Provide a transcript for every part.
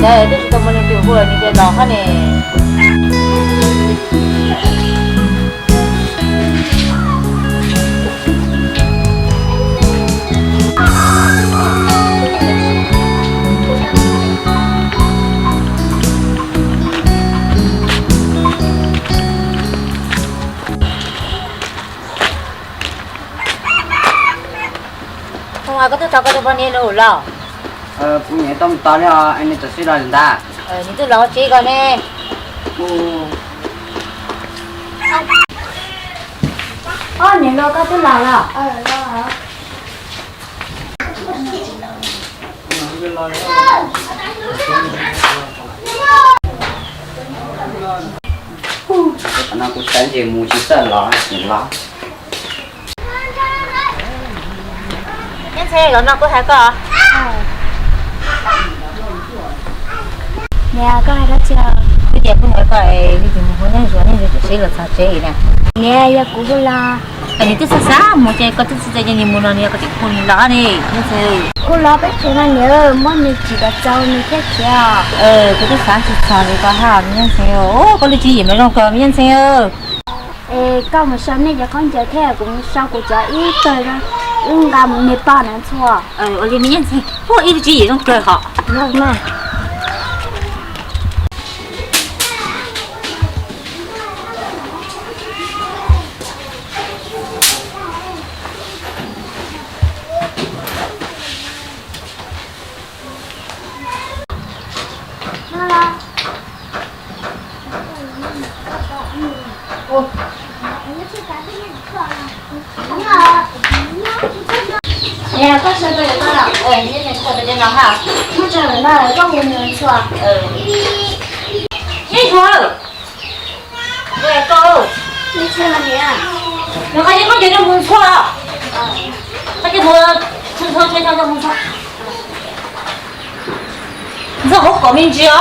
Twb tsis tau mus nws tus hu nws ces los hab ne. Koj twb tau koj tus poj niam lawm los? Kuv nyuam tau mus tos li os, nws tam sim los lawm ntag. Nws twb los tsev koj ne. Ob niam hluas koj twb los los? Qhov no kuv saib ntshe mus tsis txawj los tsis los. Neb ntxhee, los no kuv hais koj. Niam, koj hais dab tsi? Twb tias kuv hais koj es neb mus hu neb zuag, neb zuag txog seb los txog tsev na. Niam, yog kuv hu los. Es nws twb xav xav mus ces koj twb tsis txais nws mus no, nws yog koj twb hu nws los ne, neb ntxhee. Kuv los peb tsev no niam, muab nws tsim kom txaus nws thiaj khiav. Kuv twb xav tsis txog li koj hab, neb ntxhee. Koj lub tswv yim mas zoo kawg, neb ntxhee. Es koj mus sau nej cov khaub ncaws thiab kuv mus sau kuv cov ib tawg, wb nqa mus nws pog na Ntxhua. Ua li neb ntxhee, ib lub tswv yim zoo kawg hos. Niam, koj sau tau cov no, neb ntxhee, koj tau cov no hab. Muab tso ntawm no, koj hu nws Ntxhua. Neb Ntxhua, koj, nws qhov nyob khaub ncaws no mus Ntxhua, koj cia mus, Ntxhua, Ntxhua, Ntxhua, Ntxhua, Ntxhua, hauv kom me ntsis os.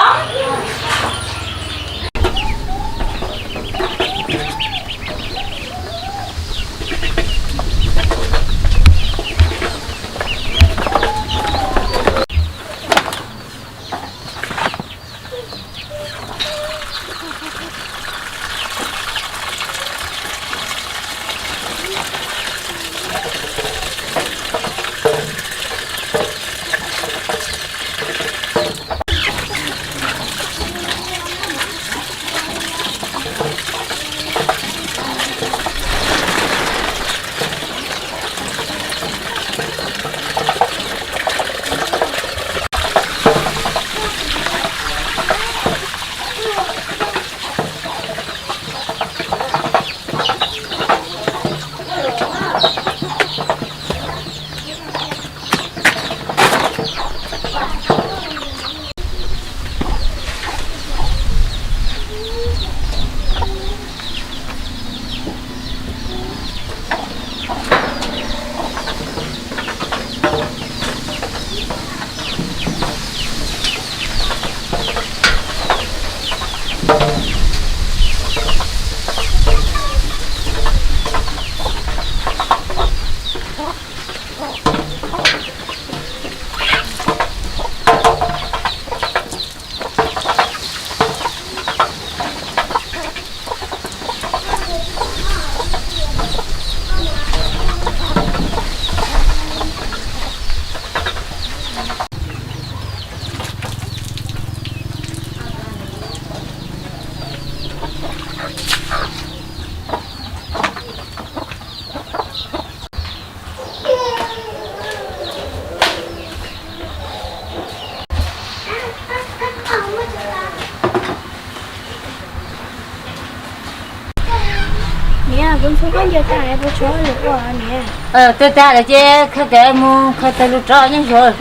Niam, kuv ntxhua khaub ncaws tas, kuv tshuav lwm ua niam. Twb tas lawm ces khaws tes mus khaws tawg lug rov nyob zuag.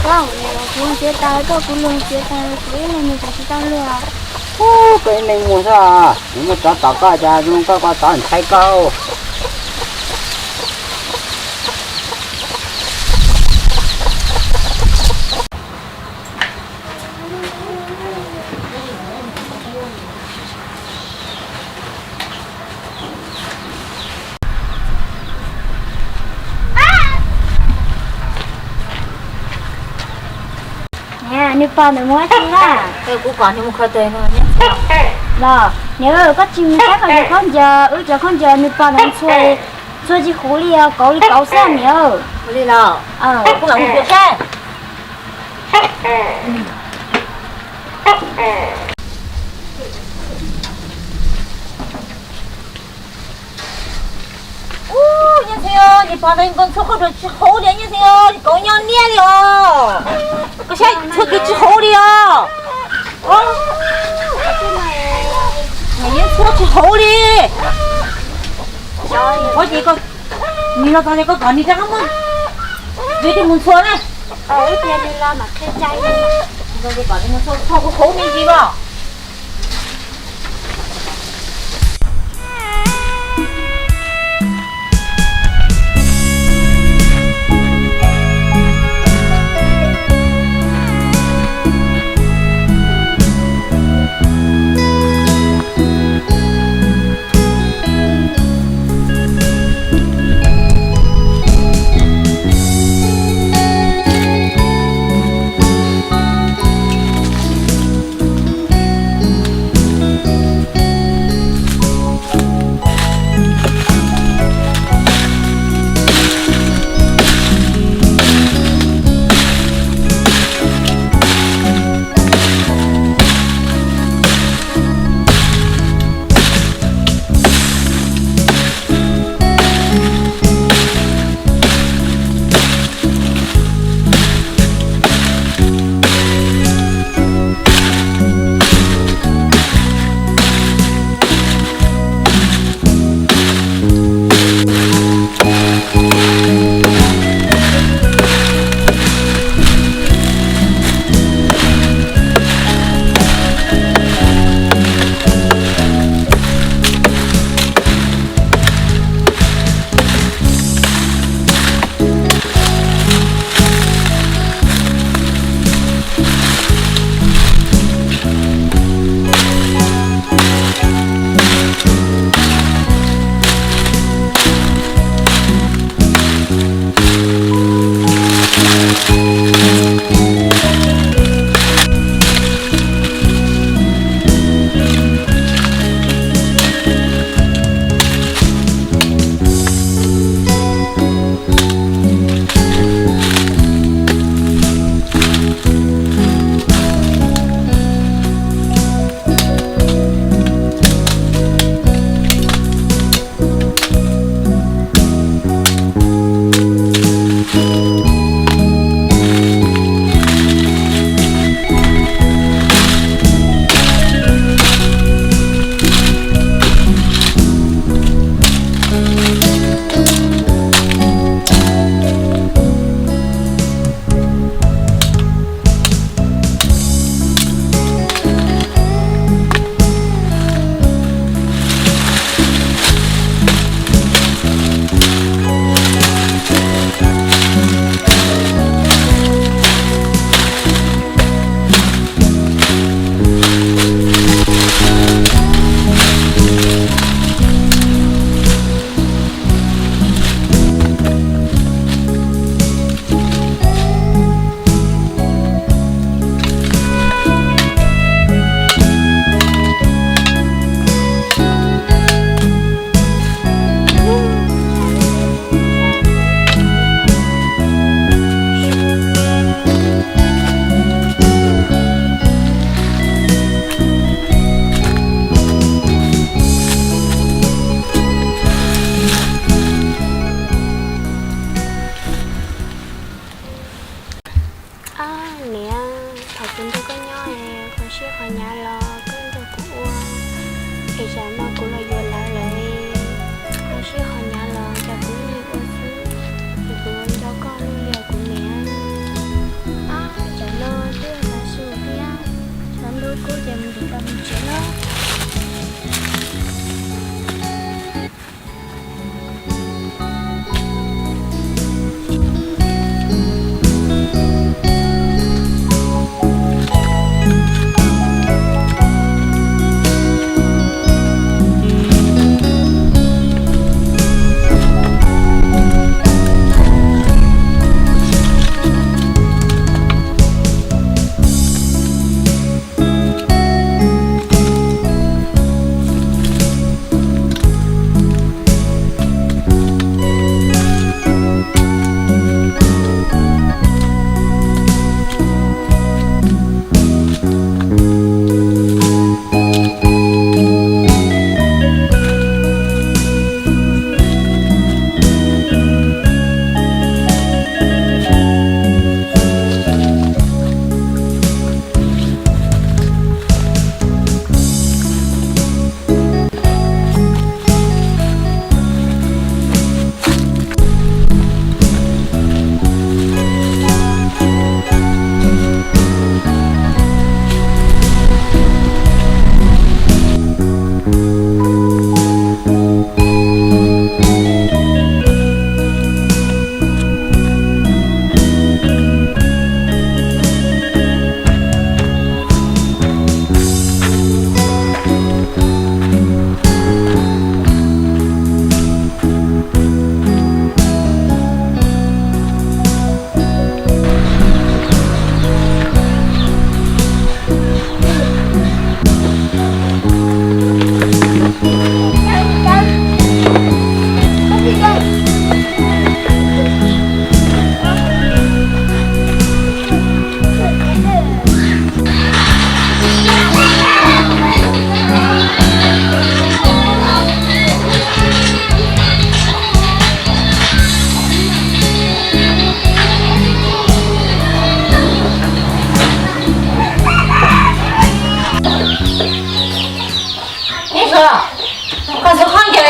Koj, kuv txiav tas, koj kuv lug txiav tas, kuv ib leeg mus kuv tsis tau lug. Koj ib leeg mus xwb, kuv muaj tsov tom koj cas zoo koj, koj tsov ntshai koj. Nws pom ntawm mus ua tsi na? Kuv pom nws mus kho tes no. Los niam, koj tsis mus saib koj cov khaub ncaws, wb cov khaub ncaws nws pom ntawd txhua, txhua tsis huv li os, kauv li kauv xwb niam. Ua li los kuv mam mus xyuas saib. Ub, Nyiaj Xeeb, nws pom ntawd nkaus txhua qhov tsis huv li Nyiaj Xeeb, kauv nyob niab li os. Koj saib txhua kws tsis huv li os. Nws yeej txhua tsis huv li. Ua ces koj, nws los txog ces koj kom nws rov qab muab, nws twb mus ntxhua na. Kom nws mus ntxhua txhua qhov huv me ntsis los. Ab niam, thaum kuv nrog koj nyob es qhov siab qhov nyav los koj nrog kuv ua, es tsam no kuv los yuav lawv lawm, qhov siab qhov nyav los cas kuv ua xwb, es kuv nco koj luaj li os kuv niam. Ab, tsam no twb tav su thiab, tshav ntuj kub ces mus ntim taws mus tsev na.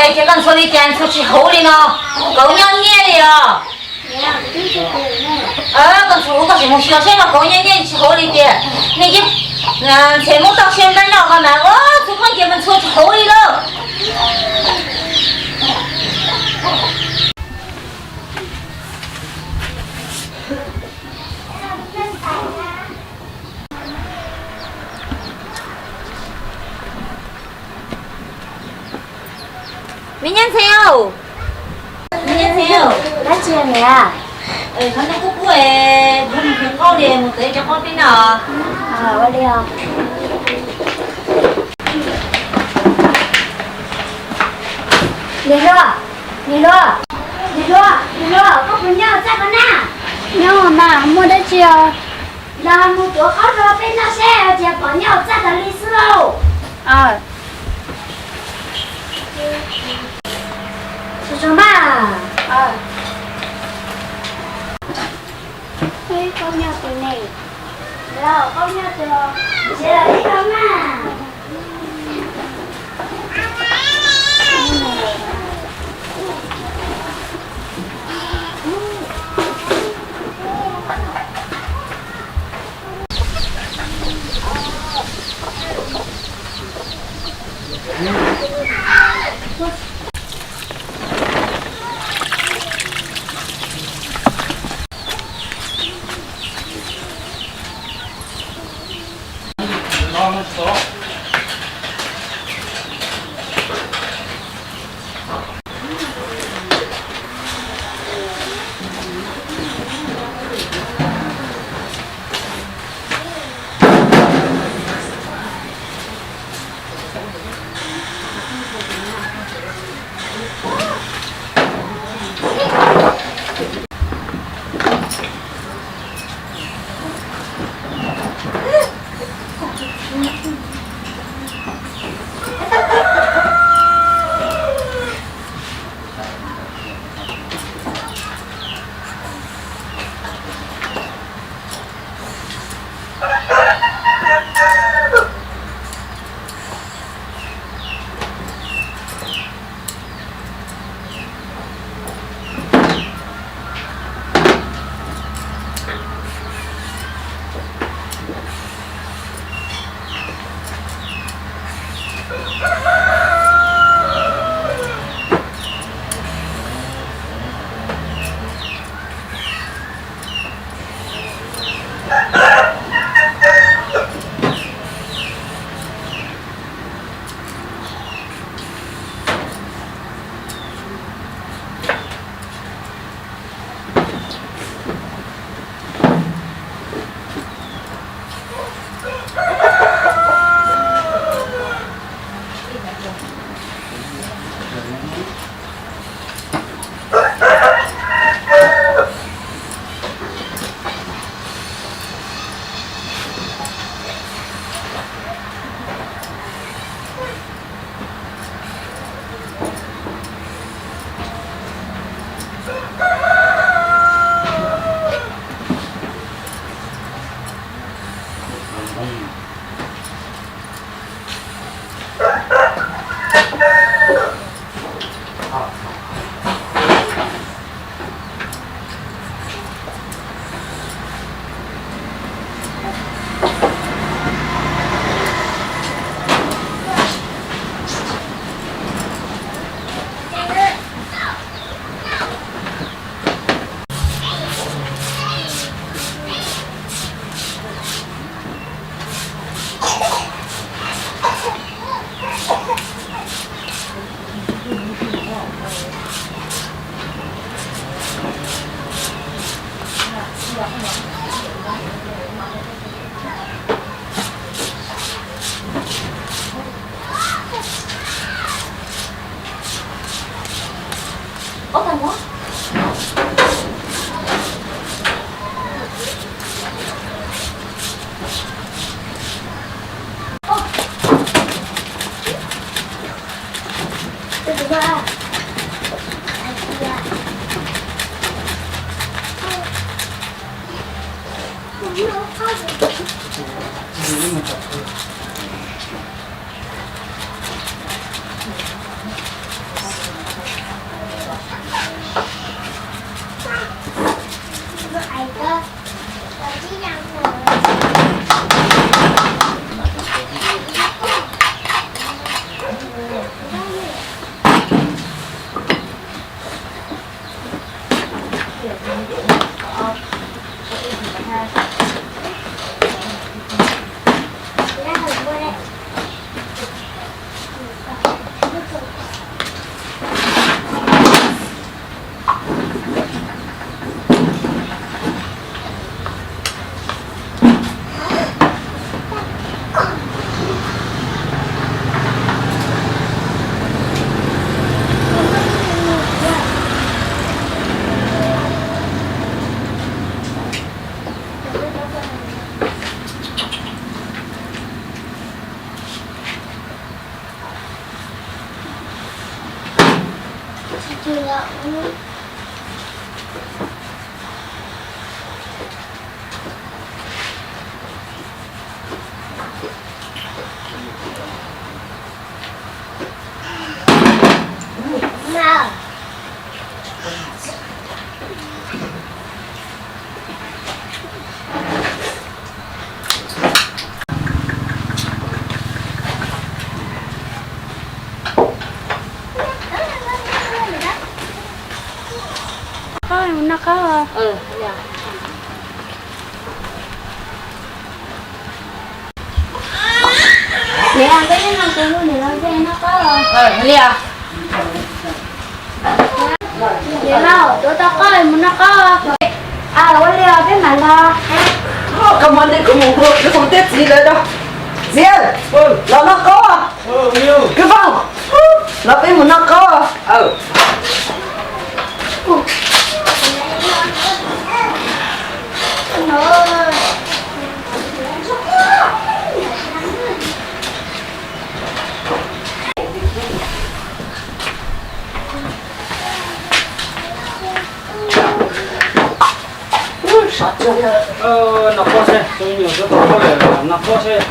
Ces koj ntxhua li cas ntxhua tsis hauv li no, kauv nyob nyiaj li os. Koj ntxhua kuv koj tsis mus xyuas seb mas kauv nyob nyiaj tsis hauv li tias nej yeej ntxhe muab tau siab ntab noj ko mas ntxhua koj ces mas ntxhua tsis hauv li lauj. Me nyab ntxhais, me nyab ntxhais, dab tsi niam? Hnub no kuj kub, hnub no qaub li mus txawv cov qaub peb noj. Ua li os. Niam hluas, niam hluas, niam hluas, niam hluas, koj puas nyob txaj ko na? Nyob mas, muaj dab tsi os? Los mus tuav qaub rau peb noj seb, cia pom nyob txaj tas li xwb lauj. Tsuag tsuag mas. Qaub nyob twg ne? Qaub nyob twg los nrhiav los ib no mas. Qab, mus noj qab. Niam, peb noj qab, noj qab. Niam laus, tuav tau qab mus noj qab. Ua li os, peb mam los. Koj muab ntej kuv mus hu kwv foom thiab txiv lawv rau. Txiv, los noj qab. Kwv foom, los peb mus noj qab. Noj qab seb, noj qab seb.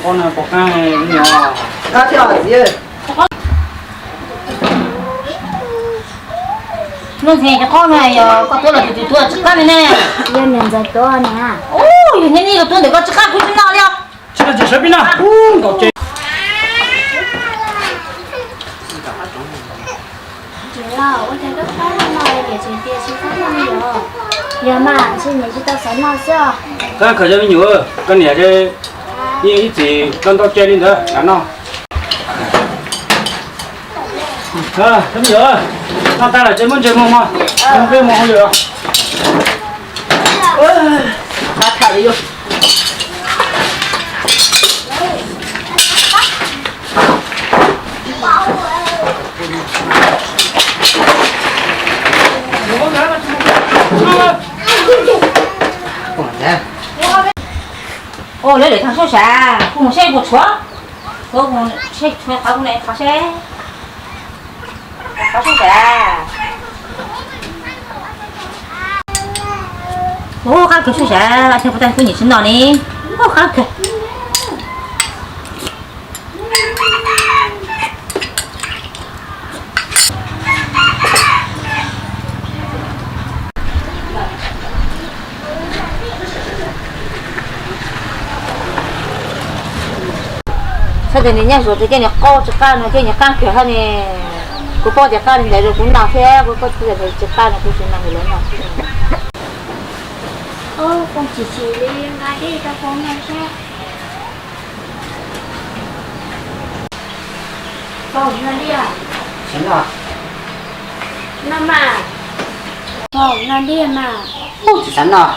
Qab no pom qab, qab thiab txiv. Lub ntxhee cov qab no yog koj tuav los tus twg tuav tsis qab li ne? Yog niam ntxawm tuav na. Ub, yog niam ntxawm tuav ntawm koj tsis qab kuv tsis noj li os. Tsis noj ces sawv pib noj. Ub, ntaus ces. Yog mas, ntshe niam tsis tau xav noj xwb os. Koj khaws cov me nyuam, koj niam yeej ib txwm koj ntau cai li ntawd xav noj. Cov me nyuam, noj tag lawm ces muab ntses muag mog, peb mus hauj lwm. Ua lawv lawm thaj sub sav, kuv mus saib puas tshuav, kuv mus saib tshuav qhov kuv na qhov seb, qhov sub sav. Ua qab kawg sub sav, thiab puas tas kuv niam tsis noj ne, ua qab kawg. Txhob tias nws nyob Suav ces nws qaub tsis qab no, ces nws qab kiag hab ne. Kuv paub tias qab li ntawd rau kuv noj thiab, kuv paub tias nws tsis qab no kuv tsis noj nws lawv noj. Ub, kuv chim chim li, nqa dej rau kuv noj thiab. Noj dej, noj mas. Noj dej mas. Ub, tsis xav noj.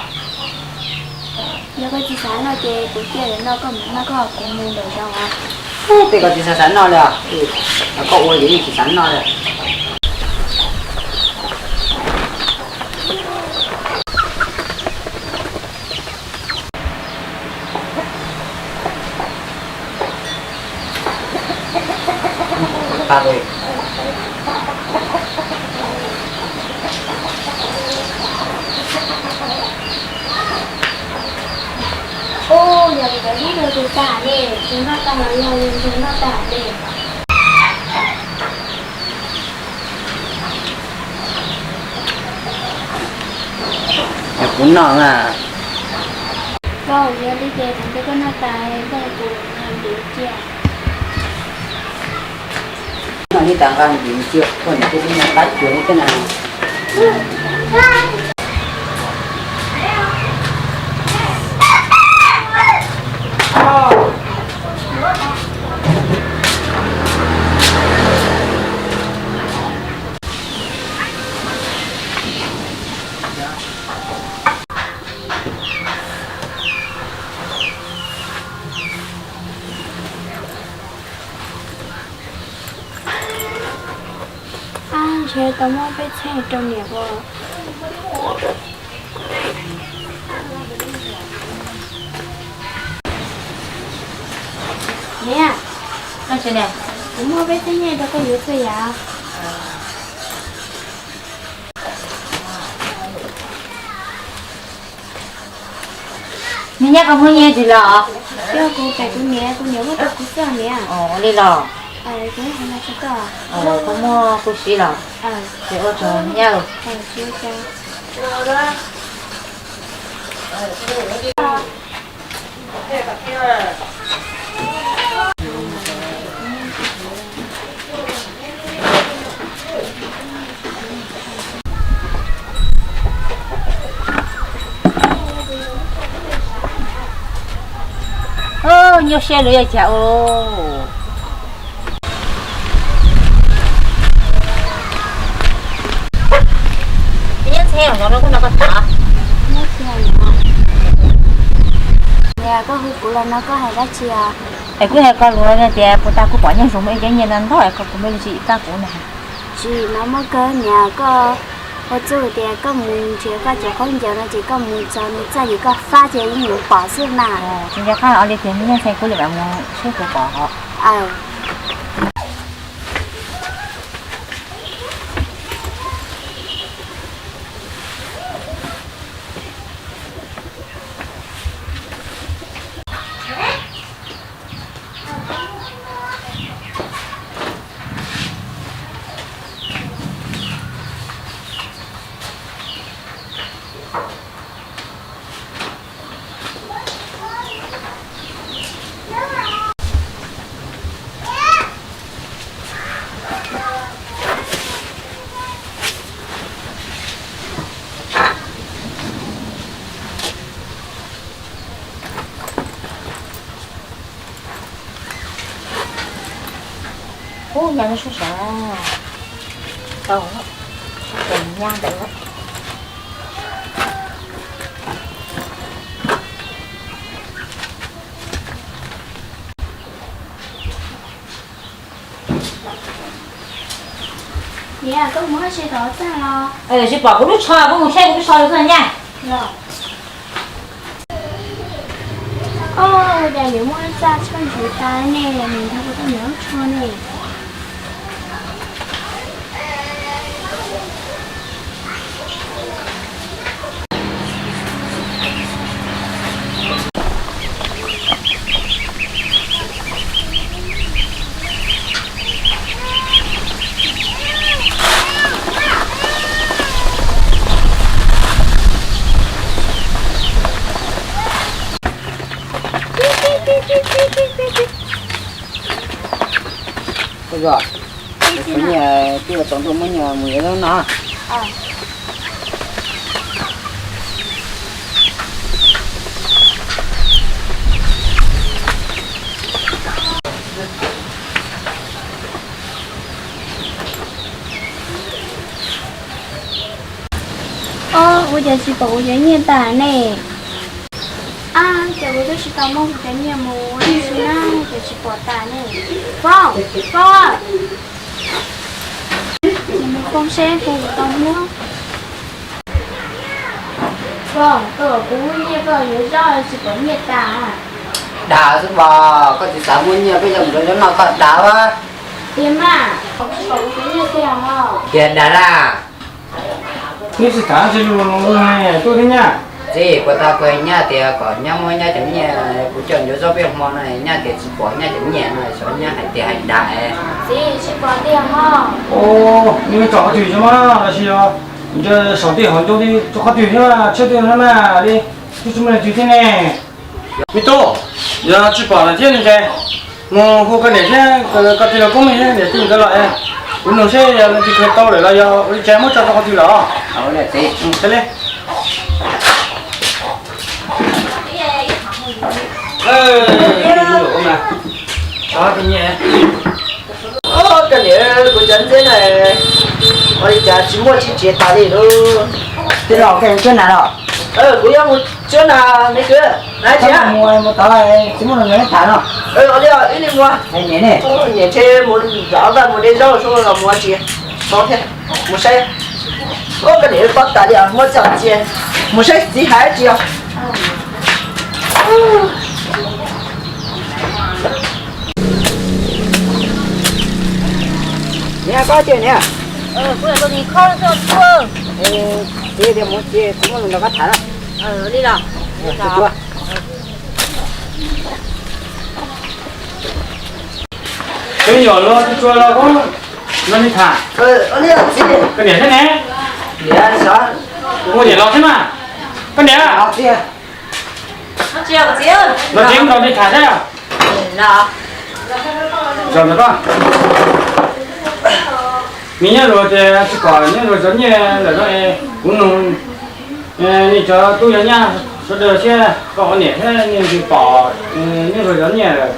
Yog koj tsis xav noj ces kuv cia lawv noj, koj mam noj, koj kuv mus nraum zoov os. Ub, tej koj tsis xav xav noj li os. Koj ua ces yeej tsis xav noj li. Ub, yog li ntawd hnub no tus tas ne, tus noj tas los yog li tus noj tas ne. Yog kuv noj na. Koj yog li ces kuv nrog koj noj tas, koj kuv noj ntim cia. Noj li tas nqa ntim cia, koj niam thiab txiv noj qab cuag li thiab na. Ab, ntshe tau muab peb txheej rau niam os. Niam, kuv muaj peb txhiab nyiaj rau koj yuav txhua yam. Niam, koj muaj nyiaj tsis los? Yog kuv pem kuv niam, kuv niam muab rau kuv xwb niam. Ua li los? Kuv muaj kuv siv los. Ces ua tsaug niam. Nyuaj siab lawm yog cas os. Nyob ntxheb os, koj no koj tham. Niam, koj hu kuv los no koj hais dab tsi os? Es kuv hais koj lus no tias puas tas kuv pom nyob zoo muaj ib cov nyiaj ntau ntau es koj puas muaj lub tswv yim pab kuv na? Tsis, no muaj kawg niam, koj ua txuj tias koj mus nrhiav koj cov khaub ncaws no ces koj mus txog nws txaj ces koj fab ces yeej yuav pom xwb mas. Tsis nco qab os, li tias nyob ntxheb kuv li mam mus seb puas pom os. Ub, nyab lub suab sav tau, nyab ntawd. Niam, koj mus tsis tau txaj los? Tsis pom kuv lub tsho, koj mus saib kuv lub tsho txog nyab. Ua cas yuav muaj txaj tshaj ntsuav tas ne, nws nrog kuv tau niam lub tsho ne. Koj yog, kuv nyiam twb yuav tsaus ntuj muab nyiam mus yuav zaub no. Ob, ua cas tsis pom kuv cov nyiaj tas ne? Ab, cas kuv twb tsis tau muab kuv cov nyiaj mus ua si na, cas tsis pom tas ne? Foom, Foom, mus foom seb puas tau muab. Foom, koj kom kuv muab nyiaj koj yuav zaub tsis pom nyiaj tas. Dag xwb mas, koj tsis xav muab nyiaj peb yuav mus rau zaub noj koj dag a. Tiag mas, tsis pom kuv cov nyiaj tiag os. Tiag dag na. Neb tsis tham tsis lus tuaj thiab nyab. Txiv, puas tau kuv nyab tias kom nyab muab nyab cov nyiaj kuv coj yuav zaub peb hmo no, nyab tias tsis pom nyab cov nyiaj no, xyov nyab hais tiag hais dag. Txiv, tsis pom tiag mog. Os, neb tsom qhov twg tso mas, los sis yog nco saum tej hauv ncoo tej tsom qhov twg thiab, tshuab tej no na li, twb tsis muaj leej twg thiab ne. Me tub, yog tsis pom lawm thiab ne ces mus hu koj niam thiab koj tij laug Koob Meej thiab niam tij nkawd los es kuv nug seb yog leej twg khaws tau lawm los yog ua li cas muab tso rau qhov twg lawm os. Txiv, li Koj niam, kuv cov ntxeb na, ua li cas tsis muaj tsis tsev tas li lauj. Tij laug, koj yuav cuab nas los? Kuv yuav mus cuab nas me kwv. Mus tod tsis muaj neeg tham no. Ua li ib li mus. Niam ne, niam ntshe mus zov vaj mus de zaub los mus tsis tau thiab. Mus saib. Koj niam, pob tas li os, muab txoj cia. Mus saib txiv hais dab tsi os. Niam, koj tias niam, kuv tias mus ces kuv muaj lus nrog koj tham na. Li los, twb nyuam los tsuag tsuag los kuv nrog nej tham. Koj niam thiab ne? Ua niam los thiab mas. Koj niam, los tsev nrog nej tham thiab. Zaum no koj, me nyuam luag tias tsis pom nyuam luag zov nyiaj lawm no es kuv nug nej cov tub yog nyab sawv daws thiab koj ua niam thiab nej twg pom nyuam luag zov nyiaj lawm.